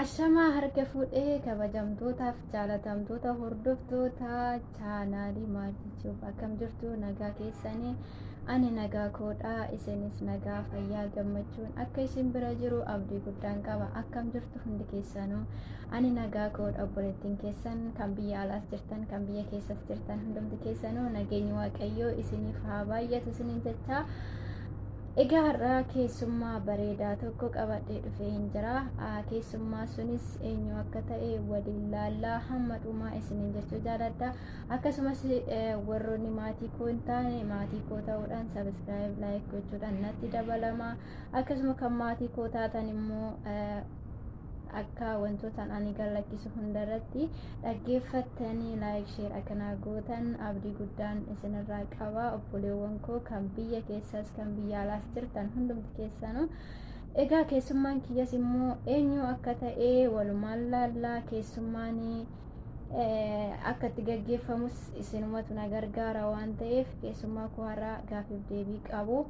Ashamaa harka fuudhee kabajamtootaaf jaalatamtoota hordoftoota chaanaalii maatiichuuf akkam jirtu? Nagaa keessanii? Ani nagaa koodhaa, isinis nagaa fayyaa gammachuun akka isin bira jiru abdii guddaan qaba. Akkam jirtu hundi keessanuu? Ani nagaa koodha. Obboleettiin keessan kan biyya alaas jirtan, kan biyya keessas jirtan hundumti keessanuu nageenyi Waaqayyoo isiniif haa baay'atu isiniin jechaa. Egaa har'a keessummaa bareedaa tokko qabadhee dhufee hin jira. Keessummaa sunis eenyu akka ta'e waliin laallaa hamma dhumaa isiniin jechuu jaaladha. Akkasumas warroonni maatii koo hin taane maatii koo ta'uudhaan subscribe, like gochuudhaan natti dabalama. Akkasuma kan maatii koo taatan immoo akka wantoota ani gadlakkisu hundarratti dhaggeeffattanii like, share akkanaa gootan abdii guddaan isinirraa qaba. Obboleewwan koo kan biyya keessas kan biyya alaas jirtan hundumti keessanuu. Egaa keessummaan kiyyas immoo eenyu akka ta'e walumaan laallaa. Keessummaan akka itti gaggeeffamus isinumatu na gargaara waan ta'eef, keessummaa koo har'a gaafiif deebii qabu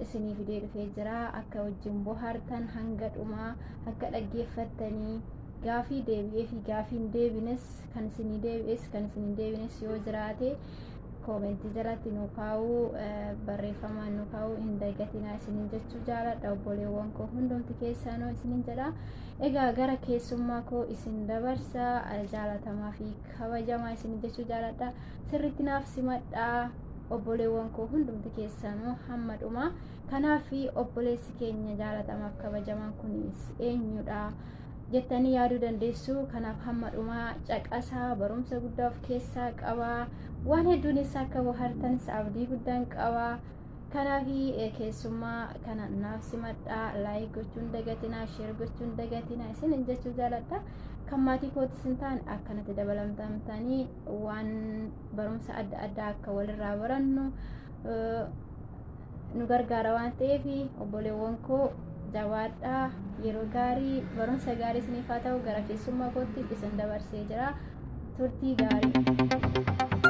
isinii fidee dhufee jira. Akka wajjin bohaartan, hanga dhumaa akka dhaggeeffattanii, gaafii deebi'ee fi gaafii hin deebines, kan isinii deebi'es kan isin hin deebines yoo jiraate koomentii jalatti nu kaa'uu, barreeffamaan nu kaa'uu hin dagatinaa isiniin jechuu jaaladha. Obboleewwan koo hundumti keessanuu isiniin jedha. Egaa gara keessummaa koo isin dabarsa. Jaalatamaa fi kabajamaa isiniin jechuu jaaladha. Sirriitti naaf simadhaa, obboleewwan koo hundumti keessanuu, hamma dhumaa. Kanaaf obboleessi keenya jaalatamaaf kabajamaan kunis eenyudha jettanii yaaduu dandeessu. Kanaaf hamma dhumaa caqasaa, barumsa guddaa of keessaa qabaa. Waan hedduunis akka bohaartanis abdii guddaan qabaa. Kanaaf keessummaa kana naaf simadhaa. Like gochuun dagatinaa, share gochuun dagatinaa isin jechuu jaaladha. Kan maatii kootis hin taane akkanatti dabalamtanii waan barumsa adda addaa akka walirraa barannu nu gargaara waan ta'eef, obboleewwan koo, jabaadhaa. Yeroo gaarii, barumsa gaarii isiniif haa ta'u. Gara keessummaa kootti isin dabarsee jira. Turtii gaarii.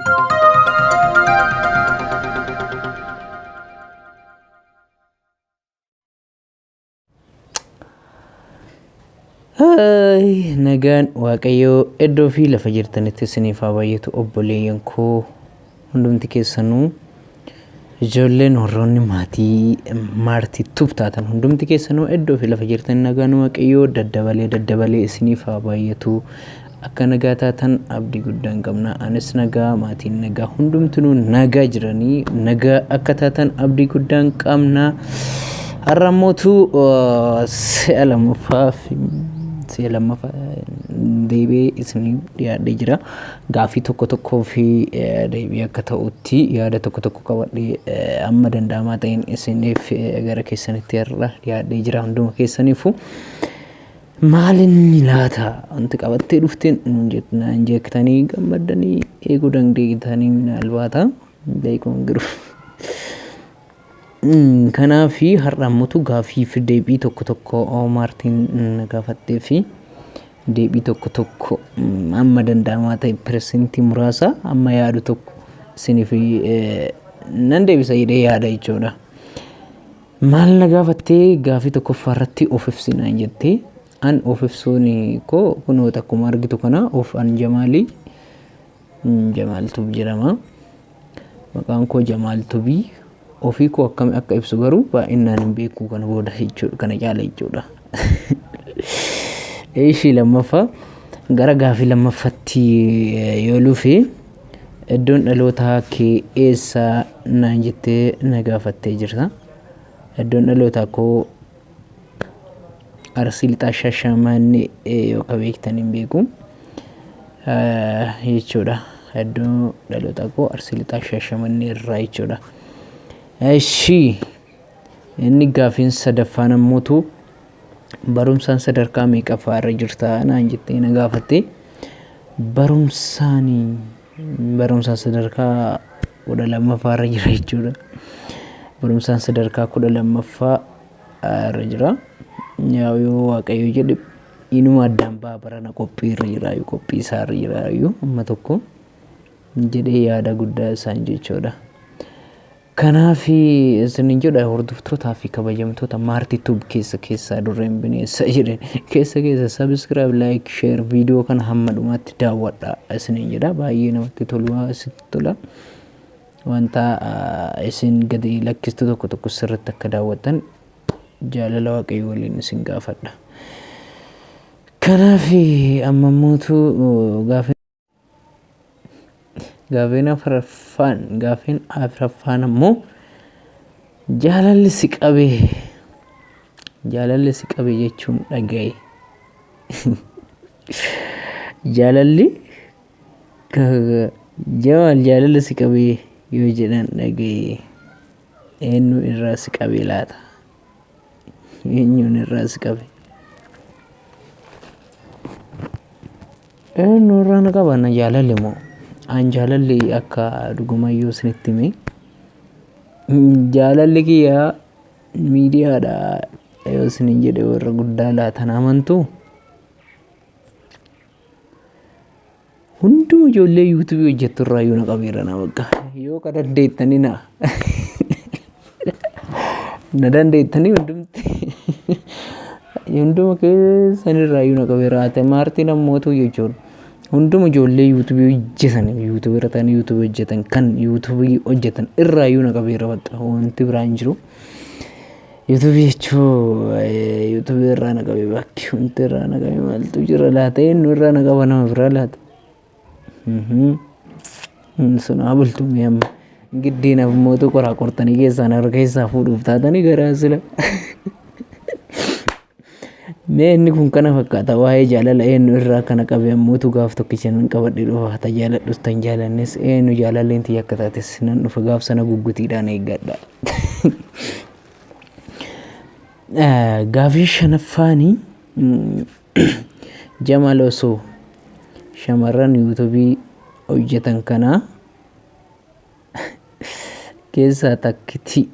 Nagaan Waaqayyoo iddoo fi lafa jirtanitti isiniif haa baay'atu, obboleeyyan koo hundumti keessanuu. Ijoolleen warroonni maatii maartii tub taatan hundumti keessanuu iddoo fi lafa jirtan nagaan Waaqayyoo daddabalee daddabalee isiniif haa baay'atu. Akka nagaa taatan abdii guddaan qabna. Anis nagaa, maatiin nagaa, hundumtinuu nagaa jiranii, nagaa akka taatan abdii guddaan qabna. Har'a ammootu si'a lammaffaaf, si'a lammaffaa deebi'ee isinii dhiyaadhee jira. Gaaffii tokko tokkoo fi deebii akka ta'utti yaada tokko tokko qabadhee amma danda'amaa ta'een isiniif gara keessanitti har'a dhiyaadhee jira hunduma keessaniifu. Maal inni laata wanti qabattee dhufteen naan jettanii gammaddanii eeguu dandeettanii minaalbaata beekuun jiru. Kanaaf har'a ammoo gaaffii fi deebii tokko tokko Maartiin na gaafattee fi deebii tokko tokko amma danda'amaa ta'e, persentii muraasa amma yaadu tokko isiniif nan deebisa jedhee yaada jechuudha. Maal na gaafattee? Gaaffii tokkoffaa irratti of ibsi naan jettee. An of ibsuun koo kunoo akkuma argitu kana of an Jamaalii, Jamaal Tub jedhama. Maqaan koo Jamaal Tubii. Ofii koo akkami akka ibsu garuu baay'inaan hin beeku kana booda jechuudha, kana caala jechuudha. Ishii lammaffaa, gara gaaffii lammaffaatti yoo lufe, iddoon dhalootaa kee eessa naan jettee na gaafattee jirta. Iddoon dhalootaa koo Arsii Lixaa Shaashamannee yoo ka beektan hin beeku jechuudha. Iddoo dhalootaa koo Arsii Lixaa Shaashamannee irraa jechuudha. Ishii inni gaaffiin sadaffaan ammootu barumsaan sadarkaa meeqaffaa irra jirta naan jettee na gaafatte. Barumsaan sadarkaa 12ffaa irra jira jechuudha. Barumsaan sadarkaa 12ffaa irra jira. Yaa yoo Waaqayyo jedhe inuma addaan ba'a. Barana qophii irra jira, qophii isaa irra jira amma tokko jedhee yaada guddaa isaan jechuudha. Kanaaf isinin jedha, hordoftootaa fi kabajamtoota Maartii Tube, keessa keessaa durreen bineensa jedhan, keessa keessa subscribe, like, share, viidiyoo kana hamma dhumaatti daawwadha isinin jedha. Baay'ee namatti tolu, isitti tola. Wanta isin gadi lakkistu tokko tokko sirriitti akka daawwattan jaalala Waaqayyo waliin isin gaafadha. Kanaaf amma immoo gaafiin afuraffaan ammoo jaalalli si qabee, jaalalli si qabe jechuun dhagaye. Jaalalli Jamaal jaalalli si qabee yoo jedhan dhagaye, eenyu irraa si qabe laata? Eenyuun irraa si qabe? Eenyu irraa na qaba na jaalalli moo? An jaalalli akka dhugumayyuu isinitti hime, jaalalli kiyya miidiyaadha yoo isinin jedhe warra guddaa laatan amantuu? Hunduma ijoollee yuutuubii hojjettu irraa iyyuu na qabeera na bakka. Yoo ka dandeettanii na dandeettanii, hundumti hunduma keessan irraa iyyuu na qabeera. Ate maartiin ammootu jechuudha. Hunduma ijoollee yuutuubii hojjetan, yuutuubii irra ta'anii yuutuubii hojjetan, kan yuutuubii hojjetan irraa iyyuu na qabeera, bakka wanti biraa hin jiru. Yuutuubii jechuun yuutuubii irraa na qabe, bakki wanti irraa na qabe maaltu jira laata? Eenyu irraa na qaba nama biraa laata? Sun haa bultu mee amma. Giddiin ammootu qoraa qortanii keessaan harka keessaa fuudhuuf taatanii garaa sila. Mee inni kun kana fakkaata waa'ee jaalala eenyu irraa kana qabe. Ammootu gaaf tokkicha nan qabadhe dhufa, ta jaaladhus tan jaalannes, eenyu jaalalleen tiyya akka taates nan dhufa gaaf sana, guggutiidhaan eeggadha. Gaafii shanaffaanii, Jamaal osoo shamarran yuutuubii hojjetan kanaa keessaa takkiti.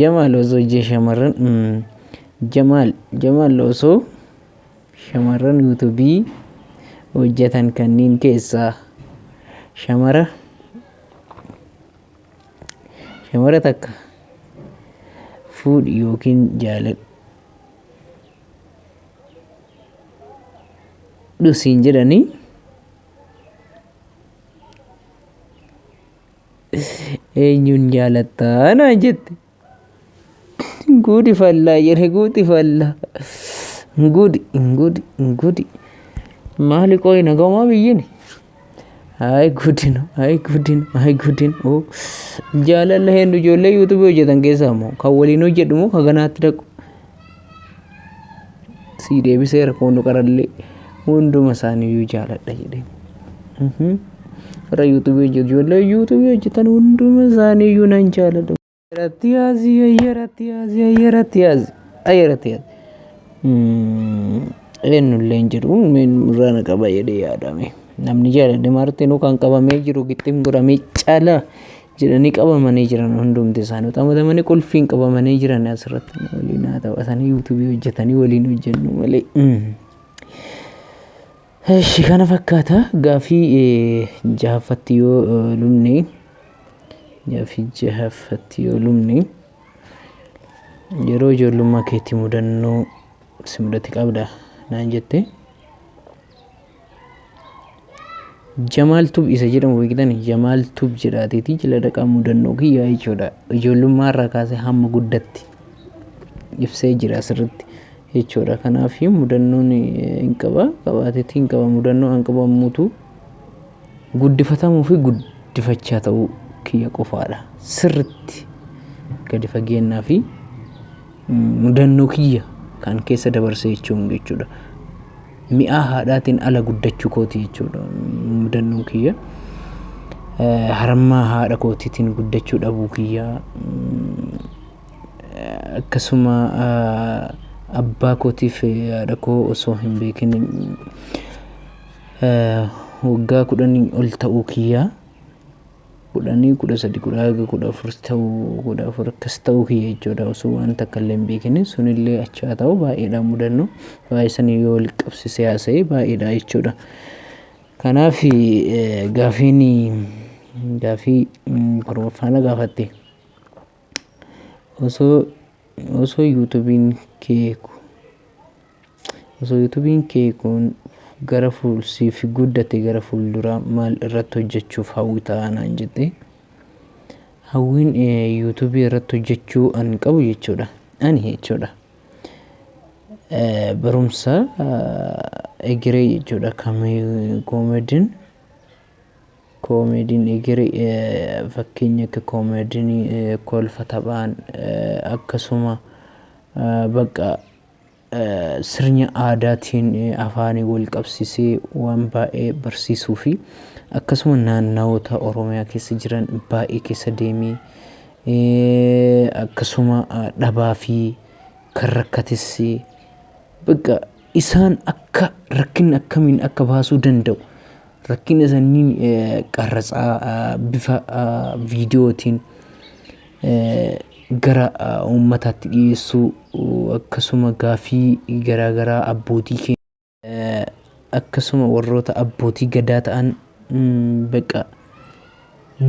Jamaal osoo shamarran Jamaal osoo shamarran yuutuubii hojjetan kanneen keessaa shamara takka fuudhi yookiin jaaladhu siin jedhanii, eenyuun jaalattaa naan jette. Guudi fallaa jedhe, guudi fallaa. Guudi guudi guudi. Maali qoyi, nagaumaa biyyini? Hayi guddino, hayi guddino, hayi guddino. Oh. Jaalala hedduu ijoollee yuutuubii hojjetan keessaa immoo kan waliin hojjedhu moo kan ganaatti dhaqu? Sii deebiseera, koonu qarallee hunduma isaaniiyyuu jaaladha jedhee. Warra yuutuubii hojjetu, ijoollee yuutuubii hojjetan hunduma isaaniiyyuu nan jaaladha. Ayyaratti yaasi, ayyaratti yaasi, ayyaratti yaasi, ayyaratti yaasi. Eenyullee hin jiru irraa na qaba jedhee yaadame. Namni jaaladhe martinuu kan qabamee jiru gixxim godhamee cala jedhanii qabamanii jiran, hundumti isaanii xamadamanii qulfiin qabamanii jiran, asirratti waliin haa taphatanii yuutuubii hojjetanii waliin hojjennu malee. Eshi, kana fakkaata. Gaafii jahaffatti yoo lubne, gaafii jahaffatti yoo lubne, yeroo ijoollummaa keetti mudannoo si mudate qabda naan jette. Jamaal Tube isa jedhamu beektani? Jamaal Tube jedhaateeti jala dhaqaa, mudannoo kiyyaa jechuudha. Ijoollummaa irraa kaasee hamma guddatti ibsee jira asirratti jechuudha. Kanaaf mudannoon hin qaba, qabaateetti hin qaba. Mudannoo an qabu ammuutu guddifatamuu fi guddifachaa ta'uu kiyya qofaadha. Sirritti gadi fageennaa fi mudannoo kiyya kan keessa dabarse jechuun jechuudha. Mi'aa haadhaatiin ala guddachuu kooti jechuudha mudannoon kiyya. Harmaa haadha kootiitiin guddachuu dhabuu kiyya. Akkasuma abbaa kootiif haadha koo osoo hin beekin waggaa 10 ol ta'uu kiyya. 10, 13, kudha haga 14 ta'uu, 14 akkas ta'uu kiyya jechuudha, osoo waan takka illee hin beekin. Sunillee achi haa ta'u, baay'eedha mudannoo baay'ee sanii yoo wal qabsiisee haasa'e baay'eedha jechuudha. Kanaaf gaafiin Gaafii torbaffaa na gaafatte. Osoo yuutuubiin kee osoo yuutuubiin kee kun gara siif guddate gara fuulduraa maal irratti hojjechuuf hawwitaa naan jette. Hawwiin yuutuubii irratti hojjechuu an qabu jechuudha. Ani jechuudha. Barumsa egeree jechuudha. Koomediin koomediin egeree, fakkeenya akka koomediin kolfa taphaan, akkasuma bakka sirna aadaatiin afaanii wal qabsiisee waan baay'ee barsiisuu fi akkasuma naannawoota Oromiyaa keessa jiran baay'ee keessa deemee, akkasuma dhabaa fi kan rakkates bakka isaan akka rakkinni akkamiin akka baasuu danda'u, rakkina sanniin qarratsaa bifa viidiyootiin gara uummataatti dhiyeessuu, akkasuma gaafii garaagaraa abbootii keenya, akkasuma warroota abbootii gadaa ta'an, bakka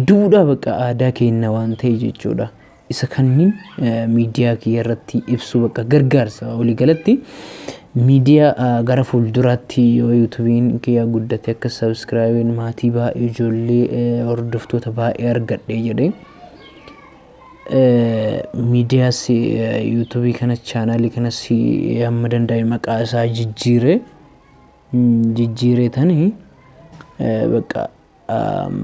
duudhaa, bakka aadaa keenya waan ta'e jechuudha. Isa kanniin miidiyaa kiyya irratti ibsuu, bakka gargaarsa waliigalatti miidiyaa gara fuulduraatti yoo yuutuubiin kiyya guddate, akka subscribeiin maatii baay'ee, ijoollee hordoftoota baay'ee argadhe jedhee, miidiyaas yuutuubii kana, chaanaalii kanas hamma danda'e maqaa isaa jijjiiree tanii bakka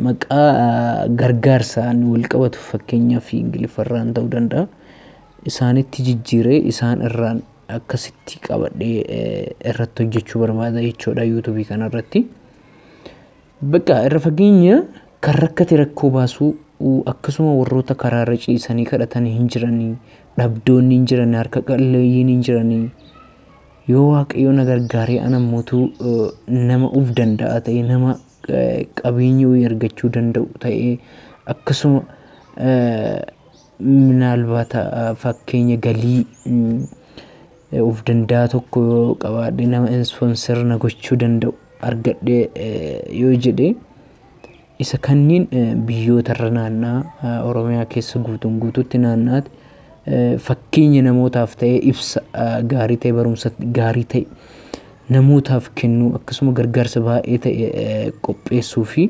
maqaa gargaarsaan wal qabatu, fakkeenyaaf Ingiliffarraan ta'uu danda'a. Isaanitti jijjiiree isaan irraan akkasitti qabadhee irratti hojjechuu barbaada jechuudha yuutuubii kanarratti. Bakka irra fageenya kan rakkate rakkoo baasuu, akkasuma warroota karaarra ciisanii kadhatan hin jiranii, dhabdoonni hin jiranii, harka qalleeyyiin hin jiranii. Yoo Waaqayyo na gargaaree ana mootuu nama uf danda'a ta'e, nama qabeenya wayii argachuu danda'u ta'ee, akkasuma minaalbaata fakkeenya galii uf danda'a tokko yoo qabaadhe, nama sponsor na gochuu danda'u argadhe yoo jedhe, isa kanniin biyyoota irra naanna'aa, Oromiyaa keessa guutuun guutuutti naanna'aati fakkeenya namootaaf ta'ee, ibsa gaarii ta'e, barumsa gaarii ta'e namootaaf kennuu, akkasuma gargaarsa baay'ee ta'e qopheessuu fi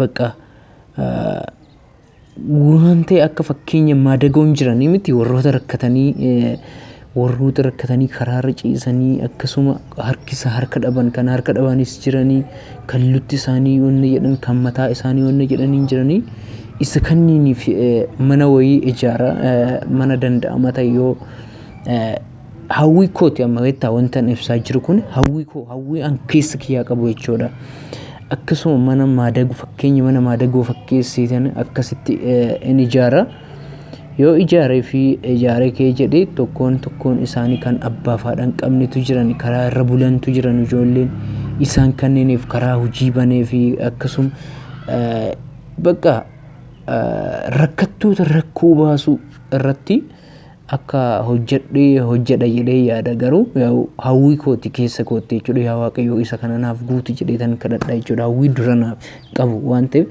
bakka waan ta'e akka fakkeenya maadagoon jiranii miti, warroota rakkatanii karaarra ciisanii, akkasuma harkisa harka dhaban, kan harka dhabanis jiranii, kan lutti isaanii wanni jedhan, kan mataa isaanii wanni jedhanii jiranii, isa kanniiniif mana wayii ijaara, mana danda'ama ta'e yoo hawwii kooti. Amma beektaa, wanta an ibsaa jiru kun hawwii koo, hawwii an keessa kiyyaa qabu jechuudha. Akkasuma mana maadagu, fakkeenya mana maadagoo fakkeessitan akkasitti in ijaara. Yoo ijaaree fi ijaaree kee jedhee, tokkoon tokkoon isaanii kan abbaa fi haadha hin qabnetu jiran, karaa irra bulantu jiran, ijoolleen isaan kanneeniif karaa hojii banee fi akkasuma bakka rakkattoota rakkoo baasuu irratti akka hojjedhee hojjedha jedhee yaada. Garuu hawwii kooti, keessa kootti jechuudha. Yaa Waaqayyo, isa kana naaf guutu jedhee tan kadhadha jechuudha. Hawwii dura naaf qabu waan ta'eef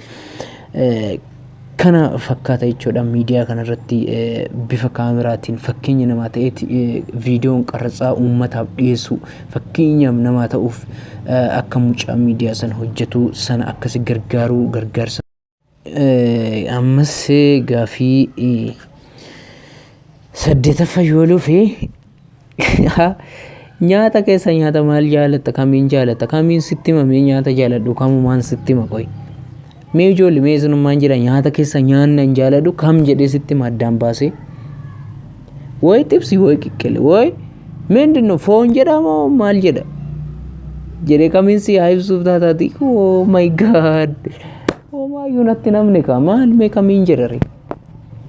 kana fakkaata jechuudha. Miidiyaa kanarratti bifa kaameraatiin fakkeenya namaa ta'eeti viidiyoon qarratsaa uummataaf dhiyeessu, fakkeenyaaf namaa ta'uuf, akka mucaa miidiyaa sana hojjetu sana akkasi gargaaruu, gargaarsa. Ammas gaafii saddeetaffaa yoo dhufe, nyaata keessa nyaata maal jaalatta, kamiin jaalatta, kamiin sitti hima? Mee nyaata jaaladhu kamumaan sitti hima? Qoy mee ijoollee, mee isinummaan jira, nyaata keessa nyaanni an jaaladhu kam jedhee sitti hima addaan baasee? Woy xibsi, woy qiqqile, woy ምንድን ነው, foon jedhamoo maal jedha jedhee kamiin si haa ibsuuf taataati? Oh my God, homaayyuu natti namni kaa maal, mee kamiin jedhare?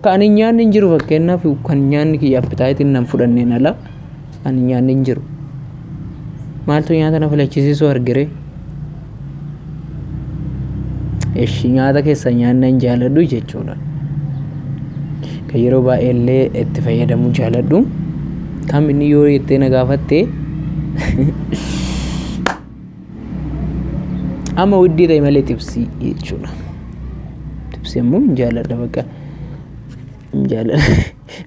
Kan hin nyaanni hin jiru. Fakkeenyaaf kan nyaanni kiyya appetiteiin nan fudhanneen ala kan hin nyaanni hin jiru. Maaltu nyaata na filachisiisuu argire? Eshi, nyaata keessa nyaanni hin jaaladhu jechuudha. Kan yeroo baay'ee illee itti fayyadamuu jaaladhu kam inni yoo jettee na gaafatte, amma widdii ta'e malee xibsii jechuudha. Obsi ammoo hin jaaladha bakka hin jaaladha.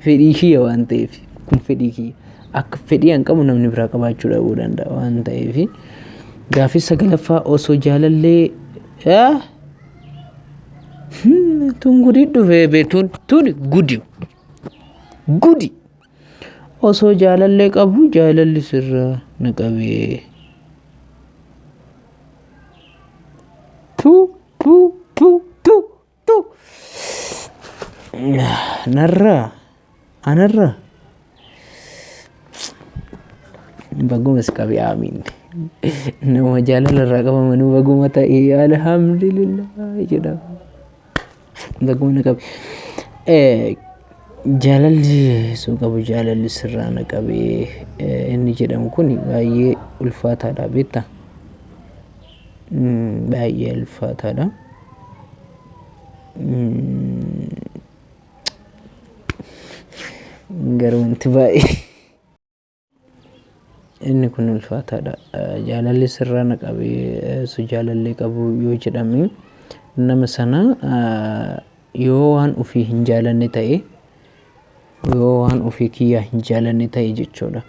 Fedhii kiyya waan ta'eef kun fedhii kiyya. Akka fedhii an qabu namni biraa qabaachuu dhabuu danda'a waan ta'eef. Gaaffii sagalaffaa osoo jaalallee tun gudii dhufee beektuun tun gudi gudi osoo jaalallee qabu jaalalli sirraa na qabee. Tu tu tu tu tu narraa anarraa baguma si qabe aamiin. Nama jaalala irraa qabamanuu baguma ta'e alhamdulillah jedha. Baguma na qabe. Jaalalli osoo qabu jaalalli sirraa na qabe inni jedhamu kun baay'ee ulfaataadha beektaa? Baay'ee ulfaataadha. Garuu wanti baay'ee inni kun ulfaataadha. Jaalalli sirraa na qabee osoo jaalallee qabu yoo jedhame nama sana yoo waan ofii hin jaalanne ta'e, yoo waan ofii kiyyaa hin jaalanne ta'e jechuudha.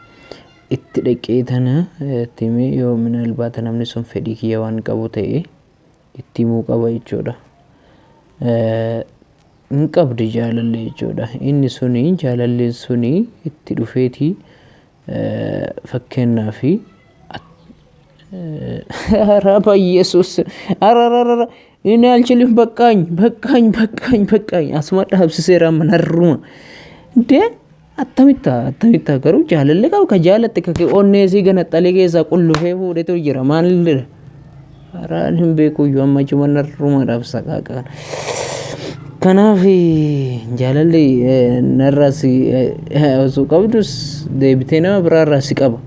Itti dhaqee tana itti himee yoo minaalbaata namni sun fedhii kiyya waan qabu ta'e itti himuu qaba jechuudha. Hin qabdi jaalallee jechuudha. Inni suni jaalalleen suni itti dhufeeti fakkeenyaaf ኧረ በኢየሱስ ኧረ እኔ አልችልም። በቃኝ በቃኝ በቃኝ በቃኝ። Asuma dhaabsiseera manarruma እንዴ attamitta attamitta garuu jaalallee qabu ka jaalatte ka onnee isii ganaxxalee keessaa qullufee fuudhetu jira maalidha? ኧረ hin beeku iyyuu amma achuma narruma dhaabsa qaaqa. Kanaaf jaalalli narraa si osoo qabdus deebitee nama biraarraa si qaba.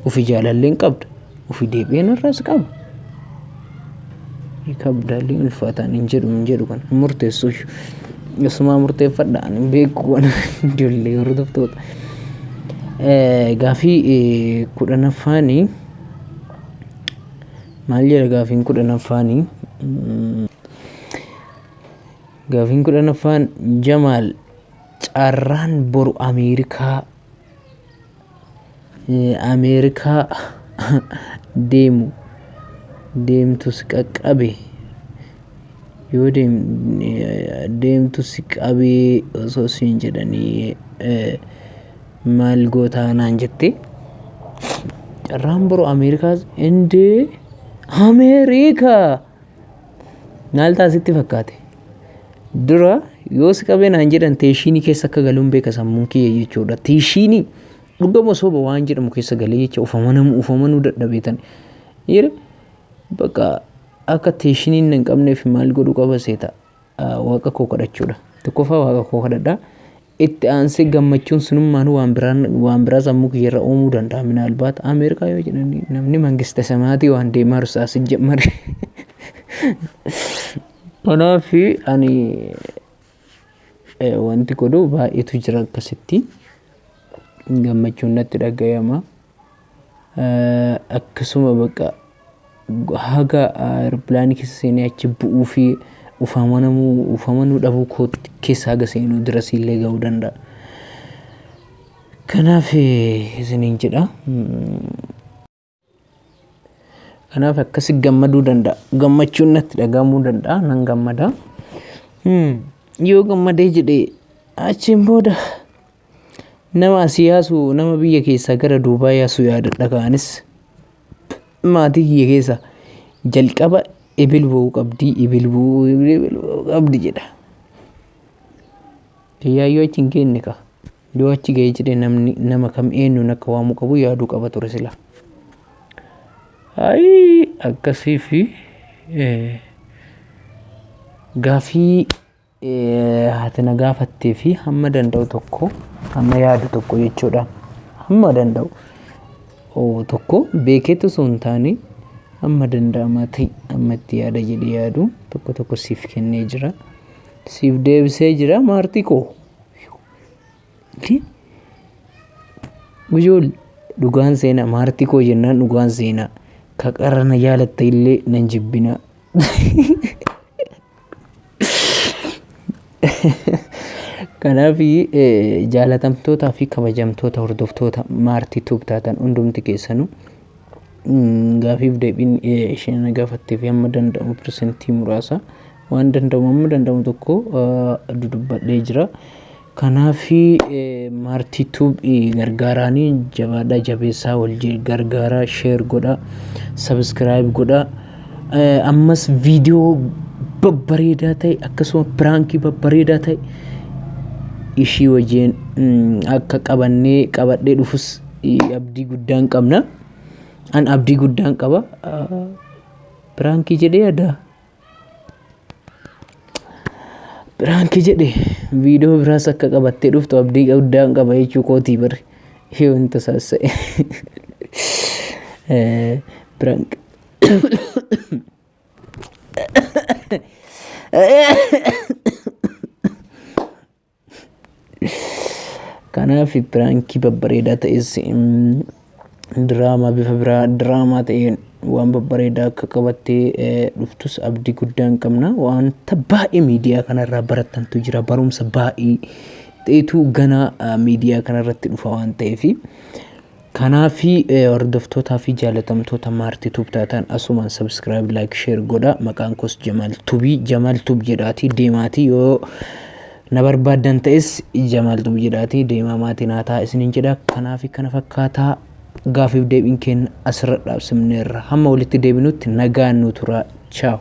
Ufi jaalallee hin qabda. Ufi deebi'ee narraa si qaba. Kabdaalli ulfaataan hin jedhu hin jedhu kana murteessu. Isumaa murteeffadha ani hin beeku kana ijoollee hordoftoota. Gaaffii kudhanaffaanii maal jedha gaaffiin kudhanaffaanii? Gaaffiin kudhanaffaan Jamaal carraan boru Ameerikaa deemu deemtu si qaqqabe yoo deemtu si qabee osoo siin jedhanii maal gootaa naan jette. Carraan boru Ameerikaa indee Ameerikaa maal ta'a sitti fakkaate? Dura yoo si qabee naan jedhan teeshiinii keessa akka galuun beeka sammuun kiyya jechuudha. Teeshiinii dhugama soba waan jedhamu keessa galee jecha ufamanuu dadhabeetan. Yeroo bakka akka teeshiniin hin qabneef maal godhuu qaba seeta waaqa koo kadhachuudha. Tokkoffaa waaqa koo kadhadha. Itti aansee gammachuun sunummaan waan biraan waan biraa sammuu kiyyarra uumuu danda'a. Minaalbaat Ameerikaa yoo jedhan namni mangista samaatii waan deemaa rusaas jammare. Kanaaf ani wanti godhu baay'eetu jira akkasitti. Gammachuun natti dhagayama. Akkasuma bakka haga aeropilaanii keessa seenee achi bu'uu fi ufamanuu dhabuu kootti keessa haga seenuu dirasii illee ga'uu danda'a. Kanaaf isiniin jedha. Kanaaf akkasi gammaduu danda'a. Gammachuun natti dhaga'amuu danda'a. Nan gammada. Yoo gammadee jedhee achiin booda nama asii yaasu nama biyya keessaa gara duubaa yaasu yaadadha ka'anis maatii kiyya keessa jalqaba ibil bu'uu qabdi ibil bu'uu ibil bu'uu qabdi jedha. Kiyyaa yoo achi hin geenne ka yoo achi ga'ee jedhee namni nama kam eenyuun akka waamuu qabu yaaduu qaba ture sila. Ayii akkasii fi gaaffii haati na gaafattee fi hamma danda'u tokko hamma yaadu tokko jechuudha. Hamma danda'u tokko beekeetu osoo hin taane hamma danda'amaa ta'e hamma itti yaada jedhee yaadu tokko tokko siif kennee jira. Siif deebisee jira maartii koo. Ijoollee dhugaan seenaa maartii koo jennaan dhugaan seenaa ka qara na jaalatte illee nan jibbina. Kanaaf jaalatamtootaa fi kabajamtoota hordoftoota Maartii Tuub taatan hundumti keessanuu gaafiif deebiin isheen na gaafattee fi hamma danda'amu pirsentii muraasa waan danda'amu hamma danda'amu tokko dudubbadhee jira. Kanaaf Maartii Tuub gargaaraanii jabaadhaa, jabeessaa, wal gargaaraa, sheer godhaa, sabiskiraayib godhaa. Ammas viidiyoo babbareedaa ta'e akkasuma piraankii babbareedaa ta'e ishii wajjin akka qabannee qabadhee dhufus abdii guddaan qabna. An abdii guddaan qaba. Piraankii jedhee yaada. Piraankii jedhe viidiyoo biraas akka qabattee dhuftu abdii guddaan qaba jechuu kootii bari. Yoo hin tasaasa'e. Piraank. Kanaaf piraankii babbareedaa ta'es diraamaa bifa biraa diraamaa ta'een waan babbareedaa akka qabattee dhuftus abdii guddaan qabna. Wanta baay'ee miidiyaa kanarraa barattantu jira. Barumsa baay'ee ta'etu ganaa miidiyaa kanarratti dhufa waan ta'eef. Kanaaf hordoftootaa fi jaalatamtoota Maartii Tuub taatan asumaan subscribe, like, share godha. Maqaan koos Jamaal Tubii, Jamaal Tuub jedhaatii deemaatii yoo na barbaaddan ta'es Jamaal Tuub jedhaatii deemaa maatii naa ta'a isiniin jedha. Kanaaf kana fakkaataa gaafiif deebiin keenya asirra dhaabsifneerra. Hamma walitti deebinutti nagaan nu tura. Chaaw.